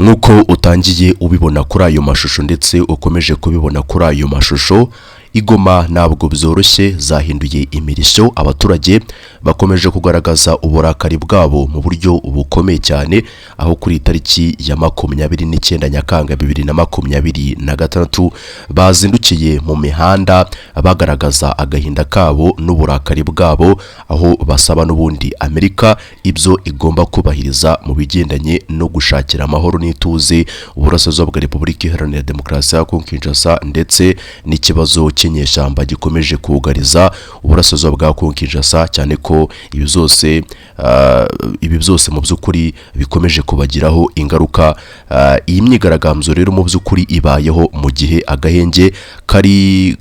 Nk'uko utangiye ubibona kuri ayo mashusho ndetse ukomeje kubibona kuri ayo mashusho, i Goma ntabwo byoroshye, zahinduye imirishyo. Abaturage bakomeje kugaragaza uburakari bwabo mu buryo bukomeye cyane, aho kuri tariki ya 29 Nyakanga 2026 bazindukiye mu mihanda bagaragaza agahinda kabo n'uburakari bwabo, aho basaba n'ubundi Amerika ibyo igomba kubahiriza mu bigendanye no gushakira amahoro n'ituze uburasirazuba bwa Repubulika Iharanira Demokarasi ya Kongo Kinshasa, ndetse n'ikibazo cy'inyeshyamba gikomeje kugariza uburasirazuba bwa Kongo Kinshasa, cyane ko ibi byose mu by'ukuri bikomeje kubagiraho ingaruka. Iyi myigaragambyo rero mu by'ukuri ibayeho mu gihe agahenge kari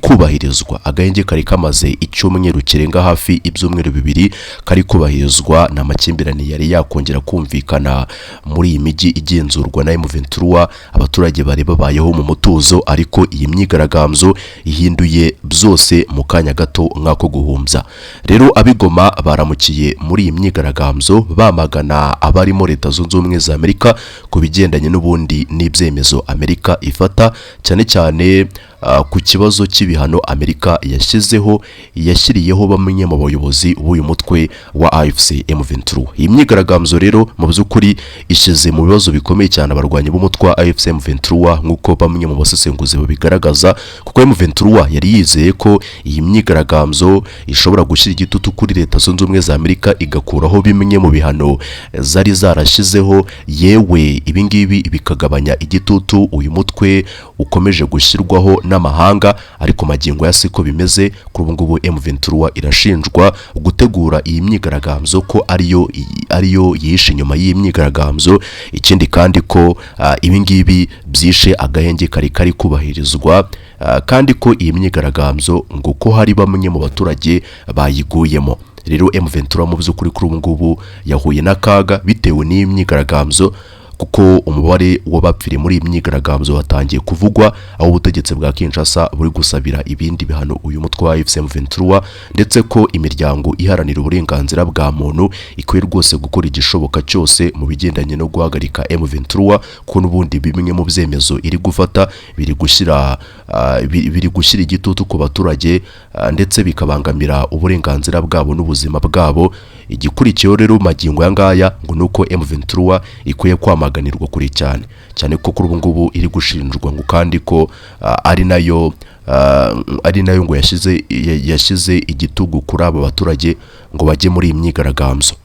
kubahirizwa. Agahenge kari kamaze icyumweru kirenga, hafi ibyumweru 2 kari kubahirizwa, ni amakimbirane yari yakongera kumvikana muri iyi mijyi igenzurwa na M23. Abaturage bari babayeho mu mutuzo, ariko iyi myigaragambyo ihinduye byose mu kanya gato nk'ako guhumbya. Rero ab'i Goma baramukiye muri iyi myigaragambyo bamagana abarimo Leta Zunze Ubumwe za Amerika ku bigendanye n'ubundi n'ibyemezo Amerika ifata, cyane cyane ku kibazo cy'ibihano Amerika yashyizeho, yashyiriyeho bamwe mu bayobozi b'uyu mutwe wa AFC M23. Iyi myigaragambyo rero mu by'ukuri ishyize mu bibazo bikomeye cyane abarwanyi b'umutwe wa AFC M23, nk'uko bamwe mu basesenguzi babigaragaza, kuko M23 yari yizeye ko iyi myigaragambyo ishobora gushyira igitutu kuri Leta Zunze Ubumwe za Amerika, igakuraho bimwe mu bihano zari zarashyizeho, yewe ibingibi bikagabanya igitutu uyu mutwe ukomeje gushyirwaho n'amahanga. Ariko magingo ya siko bimeze. Kuri ubu ngubu M23 irashinjwa gutegura iyi myigaragambyo, ko ariyo yishe inyuma y'iyi myigaragambyo. Ikindi kandi ko ibingibi byishe agahenge kari kubahirizwa, kandi ko iyi myigaragambyo ngo ko hari bamwe mu baturage bayiguyemo. Rero M23 mu by'ukuri kuri ubu ngubu yahuye n'akaga bitewe n'iyi myigaragambyo, kuko umubare w'abapfiriye muri iyi myigaragambyo watangiye kuvugwa, aho ubutegetsi bwa Kinshasa buri gusabira ibindi bihano uyu mutwe wa AFC M23, ndetse ko imiryango iharanira uburenganzira bwa muntu ikwiye rwose gukora igishoboka cyose mu bigendanye no guhagarika M23, ko n'ubundi bimwe mu byemezo iri gufata biri gushyira igitutu ku baturage, ndetse bikabangamira uburenganzira bwabo n'ubuzima bwabo. Igikurikiyeho rero magingo aya ngaya ngo nuko M23 ikwiye kwamaganirwa kure cyane cyane, ko kuri ubu ngubu iri gushinjwa ngo kandi ko ari nayo ngo yashyize igitugu kuri aba baturage ngo bajye muri iyi myigaragambyo.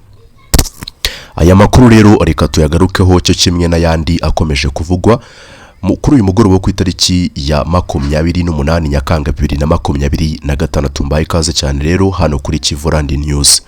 Aya makuru rero reka tuyagarukeho cyo kimwe n'ayandi akomeje kuvugwa kuri uyu mugoroba wo ku itariki ya 28 Nyakanga 2026. Mbaye ikaze cyane rero hano kuri Kivu News.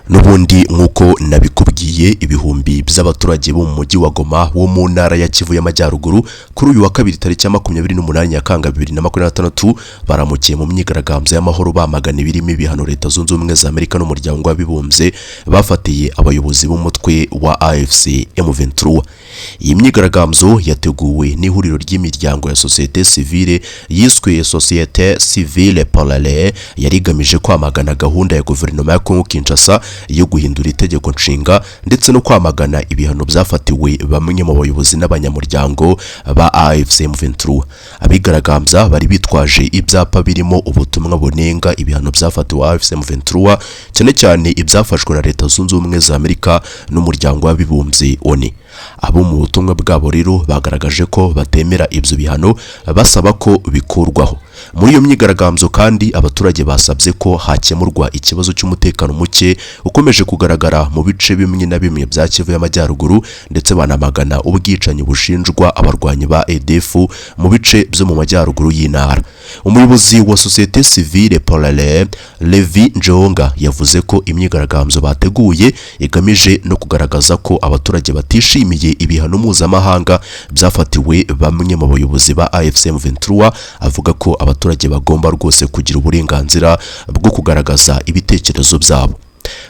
N'ubundi nk'uko nabikubwiye, ibihumbi by'abaturage bo mu mujyi wa Goma wo mu ntara ya Kivu y'Amajyaruguru, kuri uyu wa kabiri tariki ya 28 Nyakanga 2026 baramukiye mu myigaragambyo y'amahoro bamagana ibirimo ibihano Leta Zunze Ubumwe za Amerika n'Umuryango w'Abibumbye bafatiye abayobozi b'umutwe wa AFC M23. Iyi myigaragambyo yateguwe n'ihuriro ry'imiryango ya sosiyete sivile yiswe Société Civile Parallèle, yari igamije kwamagana gahunda ya guverinoma ya Congo Kinshasa yo guhindura itegeko nshinga, ndetse no kwamagana ibihano byafatiwe bamwe mu bayobozi n'abanyamuryango ba AFC M23. Abigaragambya bari bitwaje ibyapa birimo ubutumwa bunenga ibihano byafatiwe AFC M23, cyane cyane ibyafashwe na Leta Zunze Ubumwe za Amerika n'Umuryango w'Abibumbye ONU. Abo mu butumwa bwabo rero bagaragaje ko batemera ibyo bihano, basaba ko bikurwaho. Muri iyo myigaragambyo kandi abaturage basabye ko hakemurwa ikibazo cy'umutekano muke ukomeje kugaragara mu bice bimwe na bimwe bya Kivu y'Amajyaruguru, ndetse banamagana ubwicanyi bushinjwa abarwanyi ba ADF mu bice byo mu majyaruguru y'intara. Umuyobozi wa Société Civile Parallèle, Levi Njonga, yavuze ko imyigaragambyo bateguye igamije no kugaragaza ko abaturage batishimiye ibihano mpuzamahanga byafatiwe bamwe mu bayobozi ba AFC M23. Avuga ko abaturage bagomba rwose kugira uburenganzira bwo kugaragaza ibitekerezo byabo.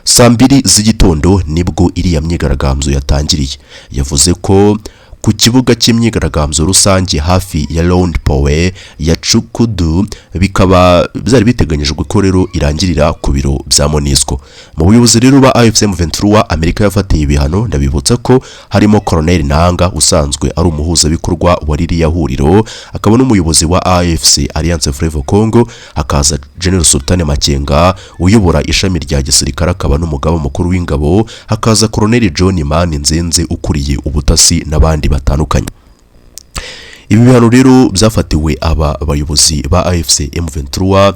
Saa 2 z'igitondo nibwo iriya myigaragambyo yatangiriye. Yavuze ko ku kibuga cy'imyigaragambyo rusange hafi ya Round Point ya Cukudu. Bikaba byari biteganyijwe ko rero irangirira ku biro bya MONUSCO. Mu buyobozi rero ba AFC M23 Amerika yafatiye ibihano, ndabibutsa ko harimo Colonel Nanga usanzwe ari umuhuzabikorwa wa ririya huriro, akaba n'umuyobozi wa AFC, Alliance Fleuve Congo, hakaza General Sultan Makenga uyobora ishami rya gisirikare akaba n'umugaba mukuru w'ingabo, hakaza Colonel John Mani Nzenze ukuriye ubutasi n'abandi batandukanye. Ibi bihano rero byafatiwe aba bayobozi ba AFC M23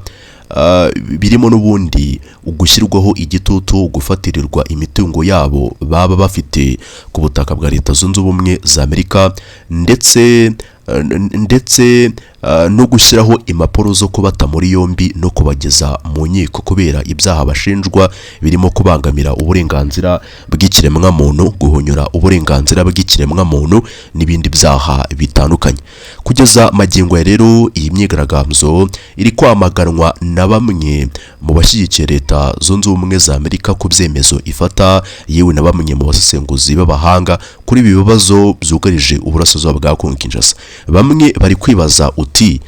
birimo n'ubundi gushyirwaho igitutu, gufatirirwa imitungo yabo baba bafite ku butaka bwa Leta Zunze Ubumwe za Amerika, ndetse no gushyiraho impapuro zo kubata muri yombi no kubageza mu nkiko kubera ibyaha bashinjwa birimo kubangamira uburenganzira bw'ikiremwamuntu, guhonyora uburenganzira bw'ikiremwamuntu n'ibindi byaha bitandukanye. Kugeza magingo ya rero, iyi myigaragambyo iri kwamaganwa na bamwe mu bashyigikiye Leta Zunze Ubumwe za Amerika ku byemezo ifata, yewe na bamwe mu basesenguzi b'abahanga kuri ibi bibazo byugarije uburasirazuba bwa Kongo Kinshasa. Bamwe bari kwibaza uti: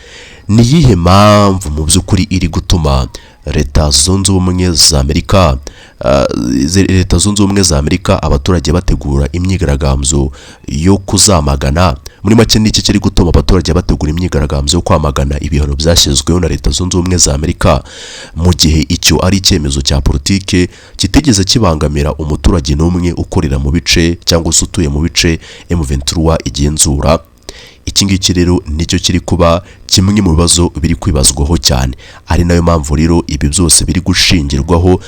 "Ni iyihe mpamvu mu by'ukuri iri gutuma Leta Zunze Ubumwe za Amerika abaturage bategura imyigaragambyo yo kuzamagana?" Muri make, ni iki kiri gutuma abaturage bategura imyigaragambyo yo kwamagana ibihano byashyizweho na Leta Zunze Ubumwe za Amerika, mu gihe icyo ari icyemezo cya politike kitigeze kibangamira umuturage n'umwe ukorera mu bice cyangwa se utuye mu bice M23 igenzura? Iki ngiki rero nicyo kiri kuba kimwe mu bibazo biri kwibazwaho cyane, ari nayo mpamvu rero ibi byose biri gushingirwaho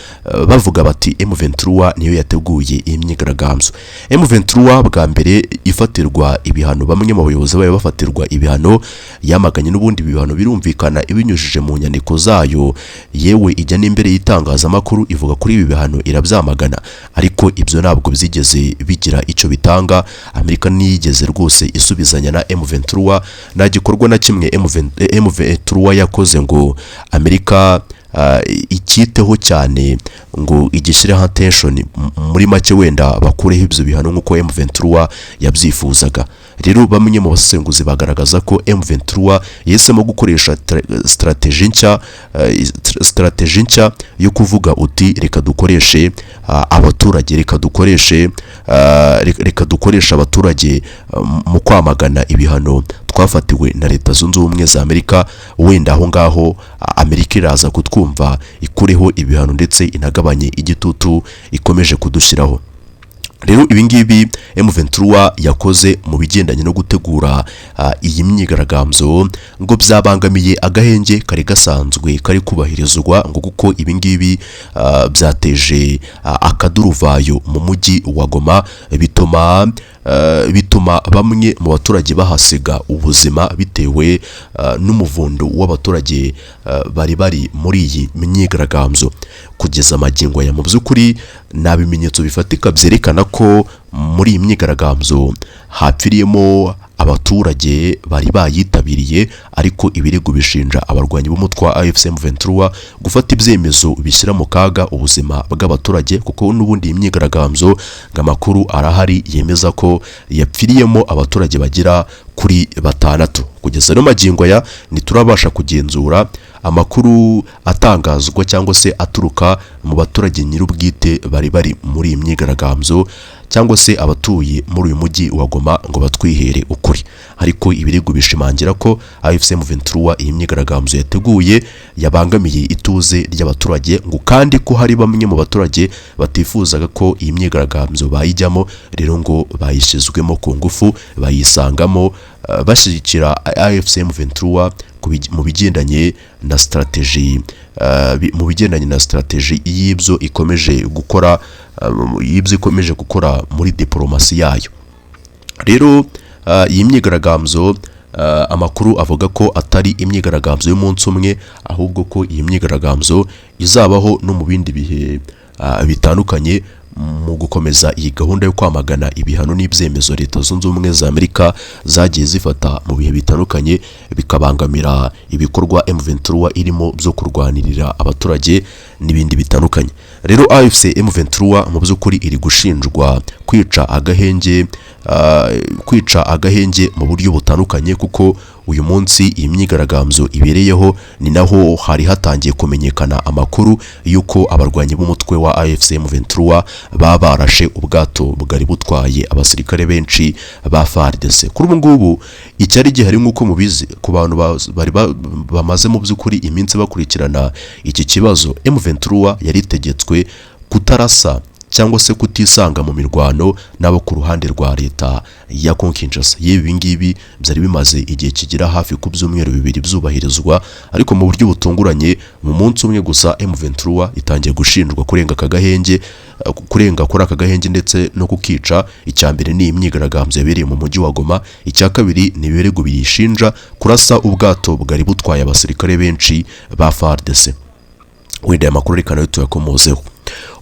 bavuga bati M23 niyo yateguye iyi myigaragambyo. M23 bwa mbere ifatirwa ibihano, bamwe mu bayobozi bayo bafatirwa ibihano, yamaganye n'ubundi ibihano, birumvikana, ibinyujije mu nyandiko zayo, yewe ijya n'imbere y'itangazamakuru ivuga kuri ibi bihano, irabyamagana, ariko ibyo ntabwo byigeze bigira icyo bitanga. Amerika ntiyigeze rwose isubizanya na M23. Nta gikorwa na kimwe M23 yakoze ngo Amerika icyiteho cyane ngo igishyireho attention, muri make wenda bakureho ibyo bihano nk'uko M23 yabyifuzaga. Rero bamwe mu basesenguzi bagaragaza ko M23 yahisemo gukoresha strategy nshya yo kuvuga uti: "Reka dukoreshe abaturage, reka dukoreshe abaturage mu kwamagana ibihano twafatiwe na Leta Zunze Ubumwe za Amerika. Wenda aho ngaho Amerika iraza kutwumva, ikureho ibihano ndetse inagabanye igitutu ikomeje kudushyiraho." Rero ibingibi M23 yakoze mu bigendanye no gutegura iyi myigaragambyo ngo byabangamiye agahenge kari gasanzwe kari kubahirizwa, ngo kuko ibingibi byateje akaduruvayo mu mujyi wa Goma, bituma bamwe mu baturage bahasiga ubuzima bitewe n'umuvundo w'abaturage bari bari muri iyi myigaragambyo. Kugeza amagingo aya, mu by'ukuri nta bimenyetso bifatika byerekana ko muri iyi myigaragambyo hapfiriyemo abaturage bari bayitabiriye, ariko ibirego bishinja abarwanyi b'umutwe wa AFC M23 gufata ibyemezo bishyira mu kaga ubuzima bw'abaturage, kuko n'ubundi iyi myigaragambyo ngo amakuru arahari yemeza ko yapfiriyemo abaturage bagera kuri batandatu. Kugeza no magingo aya ntiturabasha kugenzura amakuru atangazwa cyangwa se aturuka mu baturage nyir'ubwite bari bari muri iyi myigaragambyo cyangwa se abatuye muri uyu mujyi wa Goma ngo batwihere ukuri, ariko ibirego bishimangira ko AFC M23 iyi myigaragambyo yateguye yabangamiye ituze ry'abaturage, ngo kandi ko hari bamwe mu baturage batifuzaga ko iyi myigaragambyo bayijyamo, rero ngo bayishyizwemo ku ngufu, bayisangamo bashyigikira AFC M23 mu bigendanye na strategy y'ibyo ikomeje gukora muri diplomasi yayo. Rero iyi myigaragambyo, amakuru avuga ko atari imyigaragambyo y'umunsi umwe, ahubwo ko iyi myigaragambyo izabaho no mu bindi bihe bitandukanye. mu gukomeza iyi gahunda yo kwamagana ibihano n'ibyemezo Leta Zunze Ubumwe za Amerika zagiye zifata mu bihe bitandukanye, bikabangamira ibikorwa M23 irimo byo kurwanirira abaturage n'ibindi bitandukanye. Rero AFC M23 mu by'ukuri iri gushinjwa kwica agahenge, kwica agahenge mu buryo butandukanye, kuko uyu munsi iyi myigaragambyo ibereyeho ni naho hari hatangiye kumenyekana amakuru y'uko abarwanyi b'umutwe wa AFC M23 baba barashe ubwato bwari butwaye abasirikare benshi ba FARDC. Kuri ubu ngubu icyari gihari, nk'uko mubizi, ku bantu bari bamaze mu by'ukuri iminsi bakurikirana iki kibazo, M23 yari itegetswe kutarasa cyangwa se kutisanga mu mirwano n'abo ku ruhande rwa leta ya Congo Kinshasa. Yewe, ibi ngibi byari bimaze igihe kigera hafi ku byumweru 2 byubahirizwa, ariko mu buryo butunguranye mu munsi umwe gusa M23 itangiye gushinjwa kurenga aka gahenge, kurenga kuri aka gahenge ndetse no kukica. Icya mbere ni imyigaragambyo yabereye mu mujyi wa Goma, icya kabiri ni ibirego biyishinja kurasa ubwato bwari butwaye abasirikare benshi ba FARDC. Wenda aya makuru reka nayo tuyakomozeho.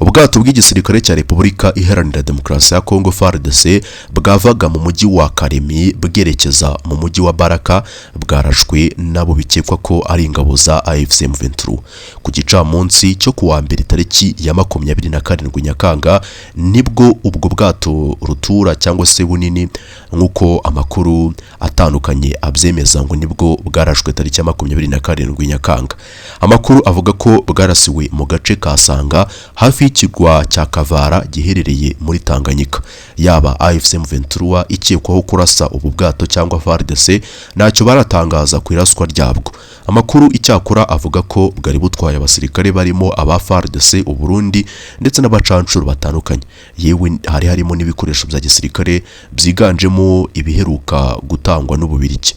Ubwato bw'igisirikare cya Repubulika Iharanira Demokarasi ya Kongo FARDC bwavaga mu mujyi wa Karemi bwerekeza mu mujyi wa Baraka bwarashwe nabo bikekwa ko ari ingabo za AFC M23 ku gicamunsi cyo kuwa mbere tariki ya 27 Nyakanga. Nibwo ubwo bwato rutura cyangwa se bunini, nk'uko amakuru atandukanye abyemeza, ngo nibwo bwarashwe tariki ya 27 Nyakanga. Amakuru avuga ko bwarasiwe mu gace ka Sanga, hafi y'ikirwa cya Kavara giherereye muri Tanganyika. Yaba AFC M23 ikekwaho kurasa ubu bwato cyangwa FARDC, ntacyo baratangaza ku iraswa ryabwo. Amakuru icyakora avuga ko bwari butwaye abasirikare barimo aba FARDC, Uburundi ndetse n'abacancuro batandukanye. Yewe, hari harimo n'ibikoresho bya gisirikare byiganjemo ibiheruka gutangwa n'Ububirigi.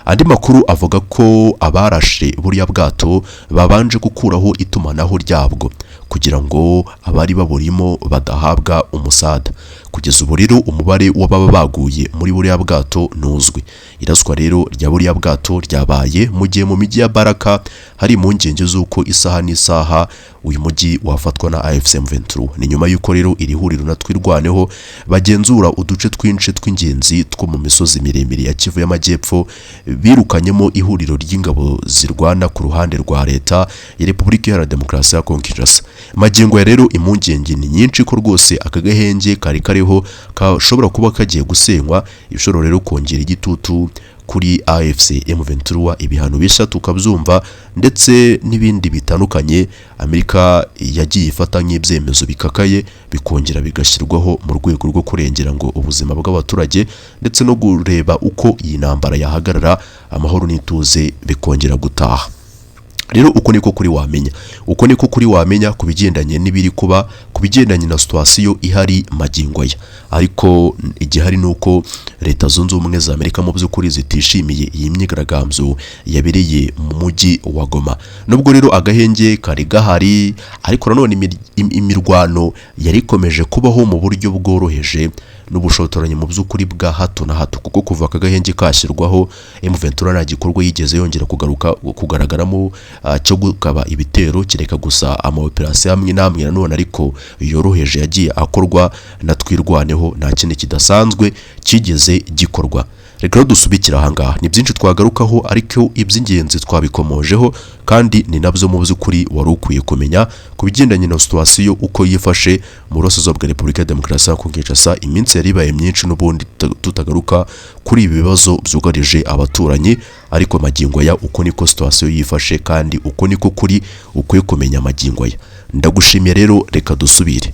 Andi makuru avuga ko abarashe buriya bwato babanje gukuraho itumanaho ryabwo kugira ngo abari baburimo badahabwa umusada. Kugeza ubu rero umubare w'ababa baguye muri buriya bwato ntuzwi. Iraswa rero rya buriya bwato ryabaye mu gihe mu mijyi ya Baraka hari impungenge z'uko isaha n'isaha uyu mujyi wafatwa na AFC M23. Ni nyuma y'uko rero iri huriro na Twirwaneho bagenzura uduce twinshi tw'ingenzi two mu misozi miremire ya Kivu y'Amajyepfo, birukanyemo ihuriro ry'ingabo zirwana ku ruhande rwa leta ya Repubulika Iharanira Demokarasi ya Kongo Kinshasa. Magingo ya rero impungenge ni nyinshi ko rwose aka gahenge kari kariho kashobora kuba kagiye gusenywa, ibishobora rero kongera igitutu kuri AFC M23, ibihano bishya tukabyumva ndetse n'ibindi bitandukanye Amerika yagiye ifata nk'ibyemezo bikakaye, bikongera bigashyirwaho mu rwego rwo kurengera ngo ubuzima bw'abaturage ndetse no kureba uko iyi ntambara yahagarara, amahoro n'ituze bikongera gutaha. Rero uko niko kuri wamenya, uko niko kuri wamenya ku bigendanye n'ibiri kuba, ku bigendanye na situation ihari magingo aya. Ariko igihari ni uko Leta Zunze Ubumwe za Amerika mu by'ukuri zitishimiye iyi myigaragambyo yabereye mu mujyi wa Goma. Nubwo rero agahenge kari gahari, ariko nanone imirwano yari ikomeje kubaho mu buryo bworoheje n'ubushotoranyi mu by'ukuri bwa hato na hato, kuko kuva aka gahenge kashyirwaho M23 nta gikorwa yigeze yongera kugaruka kugaragaramo cyo gukaba ibitero, kereka gusa ama operation amwe n'amwe nanone ariko yoroheje yagiye akorwa na Twirwaneho. Nta kindi kidasanzwe kigeze gikorwa. Reka rero dusubikire ahangaha. Ni byinshi twagarukaho, ariko iby'ingenzi twabikomojeho, kandi ni nabyo mu by'ukuri wari ukwiye kumenya ku bigendanye na situation uko yifashe mu burasirazuba bwa Repubulika ya Demokarasi ya Kongo Kinshasa. Iminsi yari ibaye myinshi n'ubundi tutagaruka kuri ibi bibazo byugarije abaturanyi, ariko magingo aya uko niko situation yifashe kandi uko niko kuri ukwiye kumenya magingo aya. Ndagushimiye rero, reka dusubire.